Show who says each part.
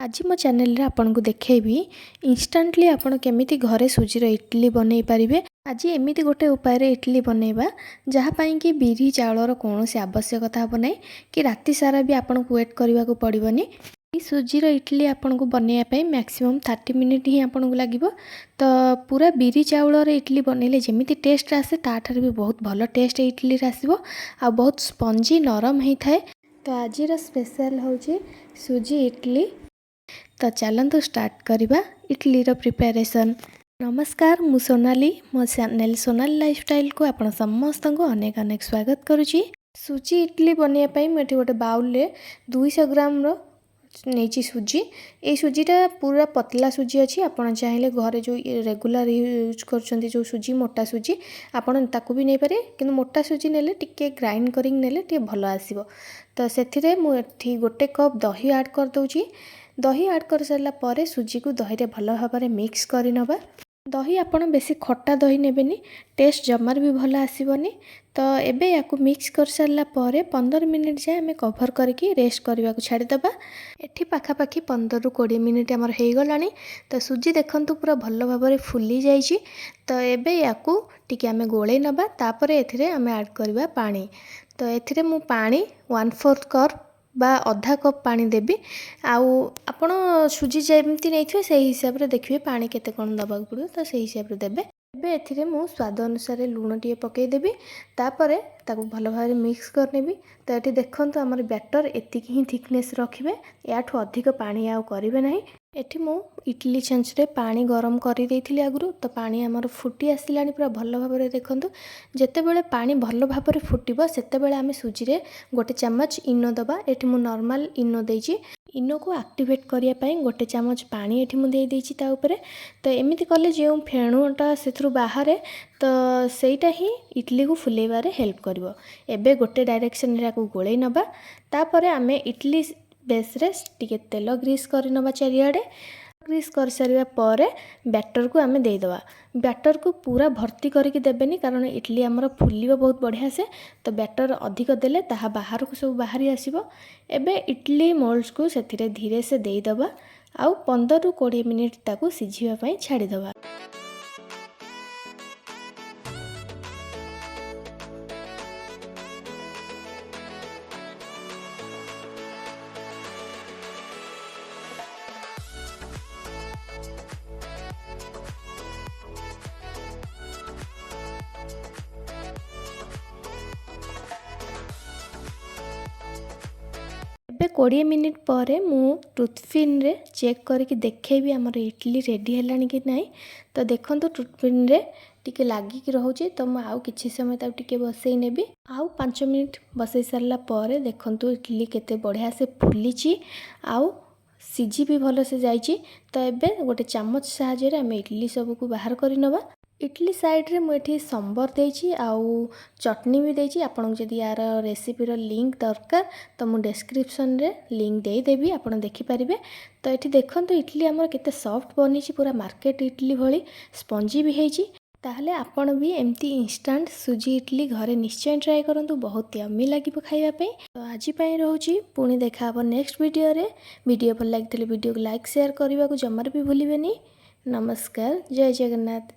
Speaker 1: ଆଜି ମୋ ଚ୍ୟାନେଲରେ ଆପଣଙ୍କୁ ଦେଖେଇବି ଇନଷ୍ଟାଣ୍ଟଲି ଆପଣ କେମିତି ଘରେ ସୁଜିର ଇଟଲି ବନେଇ ପାରିବେ। ଆଜି ଏମିତି ଗୋଟେ ଉପାୟରେ ଇଟଲି ବନେଇବା, ଯାହା ପାଇଁକି ବିରି ଚାଉଳର କୌଣସି ଆବଶ୍ୟକତା ହେବ ନାହିଁ କି ରାତି ସାରା ବି ଆପଣଙ୍କୁ ୱେଟ୍ କରିବାକୁ ପଡ଼ିବନି। ଏଇ ସୁଜିର ଇଟଲି ଆପଣଙ୍କୁ ବନେଇବା ପାଇଁ ମ୍ୟାକ୍ସିମମ୍ 30 ମିନିଟ୍ ହିଁ ଆପଣଙ୍କୁ ଲାଗିବ। ତ ପୁରା ବିରି ଚାଉଳର ଇଟଲି ବନେଇଲେ ଯେମିତି ଟେଷ୍ଟ ଆସେ, ତାଠାରୁ ବି ବହୁତ ଭଲ ଟେଷ୍ଟ ଇଟଲିରେ ଆସିବ ଆଉ ବହୁତ ସ୍ପଞ୍ଜି ନରମ ହେଇଥାଏ। ତ ଆଜିର ସ୍ପେଶାଲ୍ ହେଉଛି ସୁଜି ଇଟଲି। ତ ଚାଲନ୍ତୁ ଷ୍ଟାର୍ଟ କରିବା ଇଟଲିର ପ୍ରିପାରେସନ୍। ନମସ୍କାର, ମୁଁ ସୋନାଲି। ମୋ ଚ୍ୟାନେଲ୍ ସୋନାଲି ଲାଇଫଷ୍ଟାଇଲକୁ ଆପଣ ସମସ୍ତଙ୍କୁ ଅନେକ ଅନେକ ସ୍ୱାଗତ କରୁଛି। ସୁଜି ଇଟଲି ବନେଇବା ପାଇଁ ମୁଁ ଏଠି ଗୋଟେ ବାଉଲରେ 200 ଗ୍ରାମର ନେଇଛି ସୁଜି। ଏଇ ସୁଜିଟା ପୁରା ପତଲା ସୁଜି ଅଛି। ଆପଣ ଚାହିଁଲେ ଘରେ ଯେଉଁ ରେଗୁଲାର ୟୁଜ୍ କରୁଛନ୍ତି ଯେଉଁ ସୁଜି, ମୋଟା ସୁଜି, ଆପଣ ତାକୁ ବି ନେଇପାରିବେ। କିନ୍ତୁ ମୋଟା ସୁଜି ନେଲେ ଟିକେ ଗ୍ରାଇଣ୍ଡ କରିକି ନେଲେ ଟିକେ ଭଲ ଆସିବ। ତ ସେଥିରେ ମୁଁ ଏଠି ଗୋଟେ କପ୍ ଦହି ଆଡ଼୍ କରିଦେଉଛି। ଦହି ଆଡ଼୍ କରିସାରିଲା ପରେ ସୁଜିକୁ ଦହିରେ ଭଲ ଭାବରେ ମିକ୍ସ କରିନେବା। ଦହି ଆପଣ ବେଶୀ ଖଟା ଦହି ନେବେନି, ଟେଷ୍ଟ ଜମାରୁ ବି ଭଲ ଆସିବନି। ତ ଏବେ ୟାକୁ ମିକ୍ସ କରିସାରିଲା ପରେ 15 ମିନିଟ୍ ଯାଏଁ ଆମେ କଭର୍ କରିକି ରେଷ୍ଟ କରିବାକୁ ଛାଡ଼ିଦେବା। ଏଠି ପାଖାପାଖି 15ରୁ 20 ମିନିଟ୍ ଆମର ହେଇଗଲାଣି। ତ ସୁଜି ଦେଖନ୍ତୁ, ପୁରା ଭଲ ଭାବରେ ଫୁଲି ଯାଇଛି। ତ ଏବେ ୟାକୁ ଟିକେ ଆମେ ଗୋଳେଇ ନେବା। ତାପରେ ଏଥିରେ ଆମେ ଆଡ଼୍ କରିବା ପାଣି। ତ ଏଥିରେ ମୁଁ ପାଣି 1/4 କପ୍ ବା ଅଧା କପ୍ ପାଣି ଦେବି। ଆଉ ଆପଣ ସୁଜି ଯେମିତି ନେଇଥିବେ, ସେଇ ହିସାବରେ ଦେଖିବେ ପାଣି କେତେ କ'ଣ ଦେବାକୁ ପଡ଼ିବ। ତ ସେଇ ହିସାବରେ ଦେବେ। ଏବେ ଏଥିରେ ମୁଁ ସ୍ୱାଦ ଅନୁସାରେ ଲୁଣ ଟିକେ ପକାଇଦେବି। ତାପରେ ତାକୁ ଭଲ ଭାବରେ ମିକ୍ସ କରିନେବି। ତ ଏଠି ଦେଖନ୍ତୁ, ଆମର ବ୍ୟାଟର୍ ଏତିକି ହିଁ ଥିକନେସ୍ ରଖିବେ, ୟାଠୁ ଅଧିକ ପାଣି ଆଉ କରିବେ ନାହିଁ। ଏଠି ମୁଁ ଇଟଲି ଛାଞ୍ଚରେ ପାଣି ଗରମ କରିଦେଇଥିଲି ଆଗରୁ। ତ ପାଣି ଆମର ଫୁଟି ଆସିଲାଣି ପୁରା ଭଲ ଭାବରେ। ଦେଖନ୍ତୁ, ଯେତେବେଳେ ପାଣି ଭଲ ଭାବରେ ଫୁଟିବ, ସେତେବେଳେ ଆମେ ସୁଜିରେ ଗୋଟେ ଚାମଚ ଇନୋ ଦେବା। ଏଠି ମୁଁ ନର୍ମାଲ ଇନୋ ଦେଇଛି। ଇନୋକୁ ଆକ୍ଟିଭେଟ୍ କରିବା ପାଇଁ ଗୋଟେ ଚାମଚ ପାଣି ଏଠି ମୁଁ ଦେଇଦେଇଛି ତା ଉପରେ। ତ ଏମିତି କଲେ ଯେଉଁ ଫେଣଟା ସେଥିରୁ ବାହାରେ, ତ ସେଇଟା ହିଁ ଇଟଲିକୁ ଫୁଲେଇବାରେ ହେଲ୍ପ କରିବ। ଏବେ ଗୋଟେ ଡାଇରେକ୍ସନରେ ୟାକୁ ଗୋଳେଇ ନେବା। ତାପରେ ଆମେ ଇଟଲି ବେସ୍ରେ ଟିକେ ତେଲ ଗ୍ରୀସ୍ କରିନେବା ଚାରିଆଡ଼େ। ଗ୍ରୀସ୍ କରିସାରିବା ପରେ ବ୍ୟାଟରକୁ ଆମେ ଦେଇଦେବା। ବ୍ୟାଟରକୁ ପୁରା ଭର୍ତ୍ତି କରିକି ଦେବେନି, କାରଣ ଇଟଲି ଆମର ଫୁଲିବ ବହୁତ ବଢ଼ିଆ ସେ। ତ ବ୍ୟାଟର ଅଧିକ ଦେଲେ ତାହା ବାହାରକୁ ସବୁ ବାହାରି ଆସିବ। ଏବେ ଇଟଲି ମୋଲ୍ଡସକୁ ସେଥିରେ ଧୀରେ ସେ ଦେଇଦେବା ଆଉ 15ରୁ 20 ମିନିଟ୍ ତାକୁ ସିଝିବା ପାଇଁ ଛାଡ଼ିଦେବା। ଏବେ 20 ମିନିଟ୍ ପରେ ମୁଁ ଟୁଥପିନ୍ରେ ଚେକ୍ କରିକି ଦେଖେଇବି ଆମର ଇଟଲି ରେଡ଼ି ହେଲାଣି କି ନାହିଁ। ତ ଦେଖନ୍ତୁ, ଟୁଥପିନ୍ରେ ଟିକେ ଲାଗିକି ରହୁଛି। ତ ମୁଁ ଆଉ କିଛି ସମୟ ତାକୁ ଟିକେ ବସେଇ ନେବି। ଆଉ 5 ମିନିଟ୍ ବସେଇ ସାରିଲା ପରେ ଦେଖନ୍ତୁ, ଇଟଲି କେତେ ବଢ଼ିଆ ସେ ଫୁଲିଛି ଆଉ ସିଝି ବି ଭଲସେ ଯାଇଛି। ତ ଏବେ ଗୋଟେ ଚାମଚ ସାହାଯ୍ୟରେ ଆମେ ଇଟଲି ସବୁକୁ ବାହାର କରିନେବା। ଇଟଲି ସାଇଡ଼୍ରେ ମୁଁ ଏଠି ସମ୍ବର ଦେଇଛି ଆଉ ଚଟଣି ବି ଦେଇଛି। ଆପଣଙ୍କୁ ଯଦି ୟାର ରେସିପିର ଲିଙ୍କ୍ ଦରକାର, ତ ମୁଁ ଡେସ୍କ୍ରିପସନ୍ରେ ଲିଙ୍କ୍ ଦେଇଦେବି, ଆପଣ ଦେଖିପାରିବେ। ତ ଏଠି ଦେଖନ୍ତୁ, ଇଟଲି ଆମର କେତେ ସଫ୍ଟ ବନିଛି, ପୁରା ମାର୍କେଟ ଇଟଲି ଭଳି ସ୍ପଞ୍ଜି ବି ହେଇଛି। ତାହେଲେ ଆପଣ ବି ଏମିତି ଇନଷ୍ଟାଣ୍ଟ ସୁଜି ଇଟଲି ଘରେ ନିଶ୍ଚୟ ଟ୍ରାଏ କରନ୍ତୁ, ବହୁତ ୟମି ଲାଗିବ ଖାଇବା ପାଇଁ। ତ ଆଜି ପାଇଁ ରହୁଛି, ପୁଣି ଦେଖା ହେବ ନେକ୍ସଟ ଭିଡ଼ିଓରେ। ଭିଡ଼ିଓ ଭଲ ଲାଗିଥିଲେ ଭିଡ଼ିଓକୁ ଲାଇକ୍, ସେୟାର କରିବାକୁ ଜମାରୁ ବି ଭୁଲିବେନି। ନମସ୍କାର, ଜୟ ଜଗନ୍ନାଥ।